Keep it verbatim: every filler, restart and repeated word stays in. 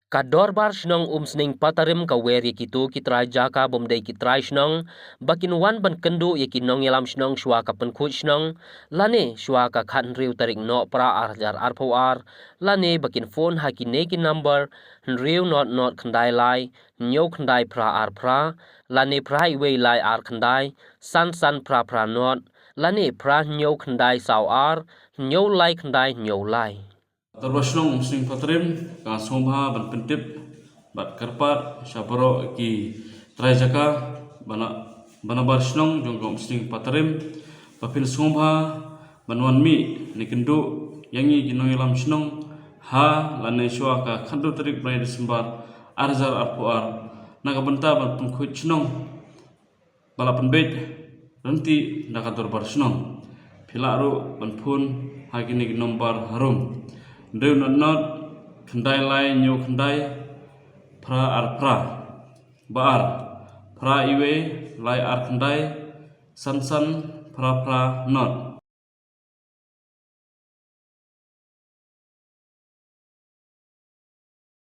Ka Dorbar Shnong Umsning Patarim ka wer ïa kito ki trai jaka bym dei ki trai shnong ba kin wan ban kynduh ïa ki nongïalam shnong shuwa ka pynkhuid shnong lane shuwa ka khathynriew tarik Nohprah ar hajar arphew ar, lane ba kin phone ha kine ki number hynriew not not khyndai lai hynñiew khyndai phra ar phra, lane phra iwei lai ar khyndai san san phra phra not, lane phra hynñiew khyndai saw ar hynñiew lai khyndai hynñiew lai. Dorbar Shnong Umsning Patarim ka sngewbha ban pyntip bad kyrpad sha baroh ki trai jaka bana bana bar shnong jong ka Umsning Patarim ba phin sngewbha ban wan mih ne kynduh ïa ngi ki nongïalam shnong ha lane shuwa ka khathynriew tarik bnai December ar hajar arphew ar na ka bynta ban pynkhuid shnong ba la pynbeit ryntih da ka Dorbar Shnong. Phi lah ruh ban phone ha kine ki number harum: hynriew not not khyndai lai hynñiew khyndai phra ar phra, ba ar phra iwei lai ar khyndai san san phra phra not.